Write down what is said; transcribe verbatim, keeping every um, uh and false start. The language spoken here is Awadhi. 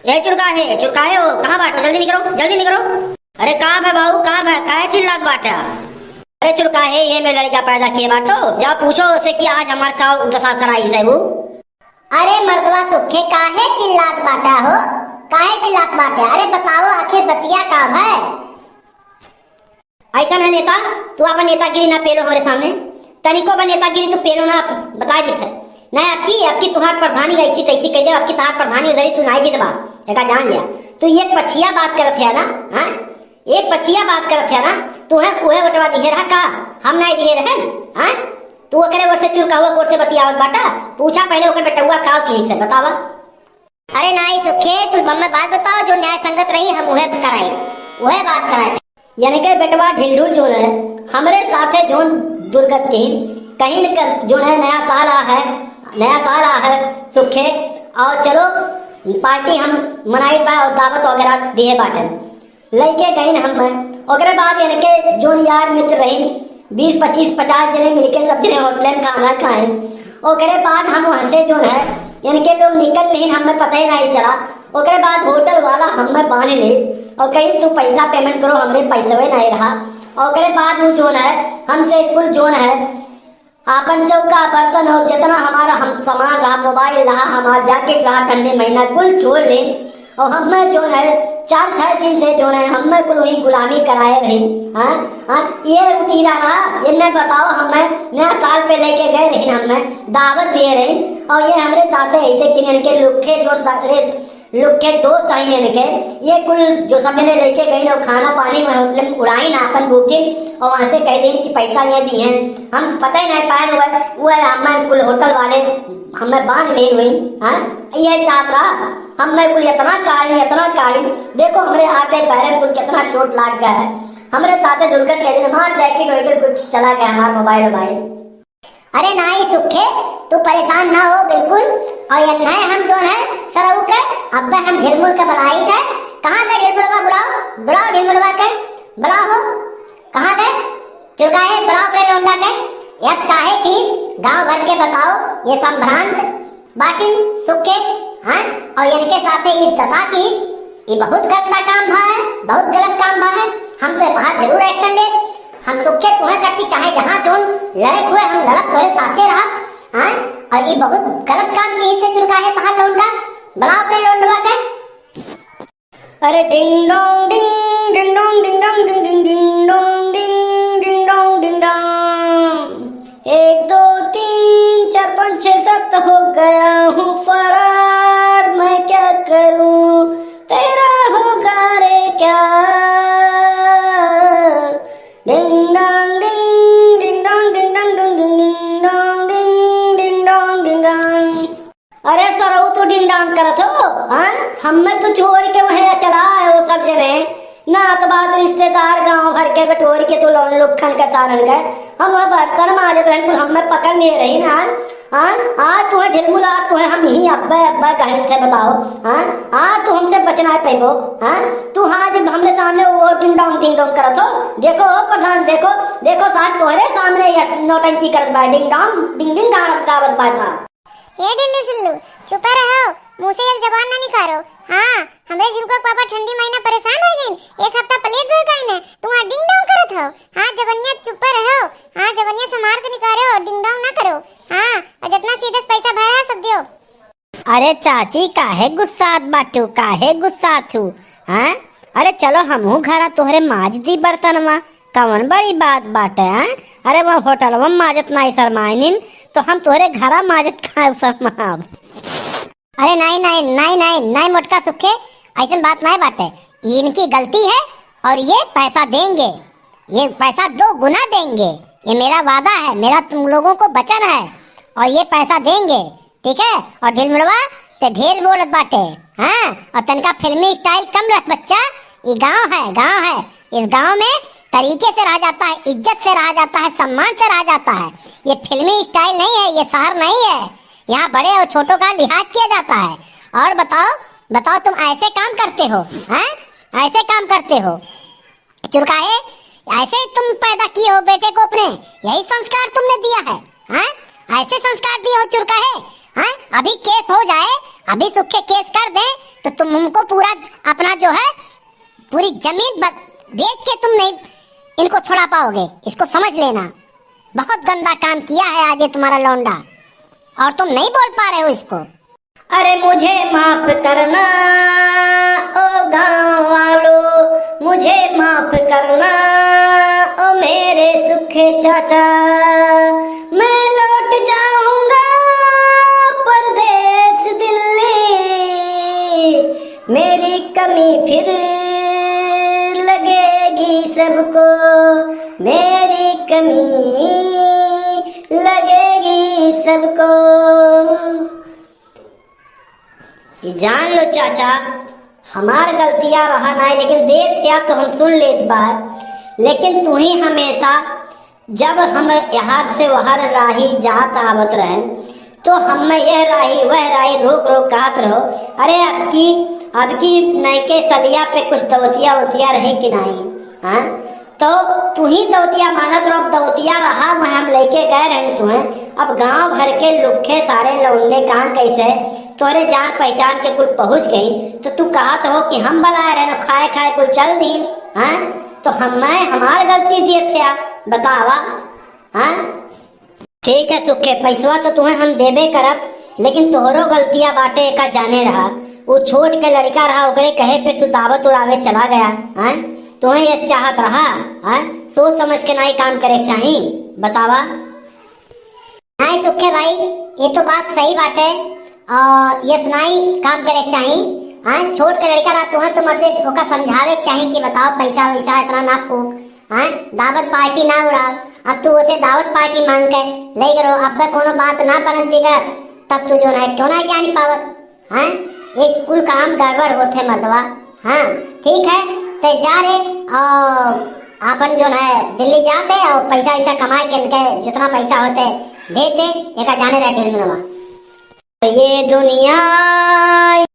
ए चुरकाहे, चुरकाहे हो, कहाँ बाटो? जल्दी निकरो, जल्दी निकरो। अरे का भा बाऊ, का भा, काहे चिल्लात बाटा? अरे चुरकाहे, ये में लड़का पैदा किए बाटो, जा पूछो उसे कि आज हमार का दशा कराई से वो। अरे मर्दवा सुखे, काहे चिल्लात बाटा हो? काहे चिल्लात बाटा? अरे बताओ, आखिर बतिया का भा? ऐसा ना नेता, तू अपन नेतागिरी ना पेलो हमरे सामने, तनिको बा नेतागिरी तू पेलो ना, बता देत है। ना अबकी, अबकी तुहार प्रधानी ऐसी तैसी कह दे, अबकी तुहार प्रधानी उधरी तू ना जीतबा, एका जान लिया। तू एक पछिया बात करत है ना, हाँ? एक पछिया बात करत है ना, तू है, उहे वोटवा दिहे रहा का? हम ना दिहे रहे, हाँ? तू ओकरे ओर से चुरकाहुआ ओर से बतियावत बाटा, पूछा पहले ओकर बेटउआ का की से बतावा। अरे नाई सुखे, तू हमें बात बताओ, जो न्याय संगत रही, हम उहे कराई, उहे बात कराई। यानी के बेटवा ढिलढुल जो है, हमरे साथे जोन दुर्गत की, कहीं न कर, जो है नया साल आ है, नया साल आ है सुखे, और चलो पार्टी हम मनाई बा और दावत वगैरह दिए बाटन। लइके गइन हम, ओकरे बाद इनके जोन यार मित्र रहिन, बीस, पच्चीस, पचास जने मिलके सब जने होटल में खाना खाइन। ओकरे बाद हम वहाँ से जोन है, इनके लोग निकल लिहिन, हमें पता ही नहीं चला। ओकरे बाद होटल वाला हमें बांध लिहिस और कहिस, "तू पैसा payment करो, हमरे पैसवे नहीं रहा।" ओकरे बाद वो जोन है, हमसे कुल जोन है, आपन चौका बर्तन और जितना हमारा हम सामान रहा, mobile रहा, हमार jacket रहा, ठंडी महीना कुल छोड़ लेन। और हमें जोन है चार छह दिन से जोन है हमें कुल वही गुलामी कराए रही। हाँ, हाँ, ये उतीरा रहा, इन्हें बताओ, हमें नया साल पे लेके गए रही, हमें दावत दिए रही, और ये हमरे साथे ऐसे किन इनके लुखे जो सारे लुखे दोस्त आई इनके, ये कुल जो सब जने लेके गई ना, खाना पानी में होटल में उड़ाई ना अपन booking, और वहाँ से कह दें कि पैसा ये दिए हैं, हम पता ही नहीं पाए हुए, वो है हमें कुल होटल वाले हमें बांध ले हुए। हाँ, ये चाहत रहा, हमें कुल इतना काढ़ी, इतना काढ़ी, देखो हमरे हाथे पैरे कुल कितना चोट लाग गया है, हमरे साथे दुर्गत कह दिन हमार jacket वैकेट कुछ चला गया, हमार mobile वोबाइल। अरे नाई सुखे, तू परेशान ना हो बिल्कुल। और ये नहीं हम जो है सरऊ के, अब्बे हम ढिलमुल के बुलाई है। कहाँ गए ढिलमुलवा? बुलाओ, बुलाओ ढिलमुलवा के, बुलाओ हो। कहाँ गए? चुरकाहे, बुलाओ अपने लौंडा के। यस काहे की गांव भर के बताओ, ये संभ्रांत बाटिन सुखे, हाँ? और इनके साथे इस दशा की, ये बहुत गंदा काम भा है, बहुत गलत काम भा है। हम तो बाहर जरूर action ले। हम सुखे तुहे करती चाहे जहाँ जोन लड़े हुए हम लड़त तोरे साथे रहब, हाँ? और ये बहुत गलत काम की से चुरकाहे तहार लौंडा। बुलाओ अपने लौंडवा के। अरे डिंग डोंग डिंग, डिंग डोंग डिंग डोंग डिंग, डिंग, डिंग डोंग डिंग, डिंग डोंग डिंग डोंग। एक, दो, तीन, चार, पाँच, छः, सात, हो गया हूँ फरार, मैं क्या करूँ, तेरा होगा रे क्या। डिंग डांग डिंग, डिंग डांग डिंग डांग डिंग डिंग, डिंग डांग डिंग, डिंग डांग डिंग डांग। अरे सरऊ तू डिंग डांग करत हो, हाँ? हमें तू छोड़ के वहीं चला है वो सब जने। नात बात रिश्तेदार गांव भर के बटोर के तू लोन लुखन के सारन गए। हम वह बर्तन माजत रहन कुल हमें पकड़ लिए रही ना। हाँ? आज तुहे ढिलमुल, आज तुहे हम ही अब्बे अब्बे कहने से बताओ। हाँ? आज तू हमसे बचना है पैबो। हाँ? तू हाँ जब हमरे सामने वो डिंग डोंग डिंग डोंग करत हो। देखो ओ प्रधान, देखो, देखो सार तोहरे सामने ये नौटंकी करत बा। डिंग डोंग डिंग डिंग गावत गावत बा सार। ए ढिल्लू सिल्लू, चुपे रहो, मुँह से एक जबान ना निकारो। हाँ, हमरे झुनको के पापा ठंडी महीना परेशान हो गइन, एक हफ्ता plate धोए का इन्हें, तू वहाँ डिंग डोंग करत हो। हाँ, जबनिया चुपे रहो, हाँ, जबनिया संभार के निकारो, डिंग डोंग ना करो। हाँ, और जितना सीधे से पैसा भरा है, सब दियो। अरे चाची, काहे गुस्सात बाटू, काहे गुस्सात हू? हाँ? अरे चलो, हमहू घरा तोहरे माज दी बर्तनवा। कवन बड़ी बात बाटे, हैं? अरे, वो होटलवा में माजत नाई शरमाइनिन, तो हम तोहरे घरा माजत काहे शरमाब? अरे, नाई, नाई, नाई, नाई, नाई, मोटका सुखे, ऐसन बात नाई बाटे। ये इनकी गलती है और ये पैसा देंगे, ये पैसा दो गुना देंगे। ये मेरा वादा है, मेरा तुम लोगों को वचन है, और ये पैसा देंगे। ठीक है? और ढिलमुलवा, ते ढेर बोलत बाटे, हाँ? और तनका फिल्मी style कम रख बच्चा, ये गांव है, गांव है। इस गांव में तरीके से रहा जाता है, इज्जत से रहा जाता है, सम्मान से रहा जाता है। ये फिल्मी style नहीं है, ये शहर नहीं है। यहाँ बड़े और छोटों का लिहाज किया जाता है। और बताओ, बताओ तुम ऐसे काम करते हो, हैं? ऐसे काम करते हो। चुरकाहे, ऐसे ही तुम पैदा किए हो बेटे को अपने, यही संस्कार तुमने दिया है, हैं? ऐसे संस्कार दिए हो चुरकाहे, हैं? अभी case हो जाए, अभी सुखे case कर दें, तो तुम हमको अपना जो है पूरी जमीन ब-, बेच के तुम नहीं इनको छुड़ा पाओगे, इसको समझ लेना। बहुत गंदा काम किया है आज ये तुम्हारा लौंडा, और तुम नहीं बोल पा रहे हो इसको। अरे मुझे माफ करना ओ गांव वालों, मुझे माफ करना ओ मेरे सुखे चाचा, मैं लौट जाऊंगा परदेस दिल्ली। मेरी कमी फिर लगेगी सबको, मेरी कमी लगेगी सबको। ई जान लो चाचा, हमार गलतिया रहा नाहीं, लेकिन देत या तो हम सुन लेत बार, लेकिन तू ही हमेशा जब हम यहर से वहर राही जात आवत रहेन, तो हम्मे यह राही, वह राही रोक रोक कहत रहो, "अरे, अबकी, अबकी नयके सलिया पे कुछ दवतिया वतिया रही कि नाहीं?" हाँ? तो तू ही दवतिया मांगत रहो, अब दवतिया रहा, वह हम लइके गए रहेन तुहें। अब गांव भर के लुक्खे सारे लौंडे कहाँ कैसे तोरे जान पहचान के कुल पहुँच गई, तो तू कहत हो कि हम बलाए रहेन, खाए खाए कुल चल दीन, हाँ? तो हम्मे, हमार गलती दिए थे, बतावा, हाँ? ठीक है सुखे, पैसवा तो तुहें हम देबे करब, लेकिन तोहरो गलतिया बाटे, एका जाने रहा। उ छोट के लड़का रहा, ओकरे कहे पे तू दावत उड़ावे चला गया, हैं? तुहें यस चाहत रहा, हैं? सोच समझ के नाई काम करे के चाही, बतावा। नाई सुखे भाई, ये तो बात सही बाटे, और यस नाई काम करे के चाही, हैं? छोट के लड़का रहा, तुहें तो मर्दे ओका समझावे के चाही कि बताओ, पैसा वैसा इतना ना फूक, हैं? दावत पार्टी ना उड़ाव। अब तू उसे दावत पार्टी मांग के ले गए रहो, अब पे कोनो बात ना बनत बिगड़त, तब तू जो है क्यों ना जान पावत, हैं? एक कुल काम गड़बड़ होत है मर्दवा। हाँ, ठीक है, ते जा रे, और अपन जो है दिल्ली जाते और पैसा वैसा कमाए के इनके जितना पैसा होते देते, एका जाने रहे ढील मनवा। ये दुनिया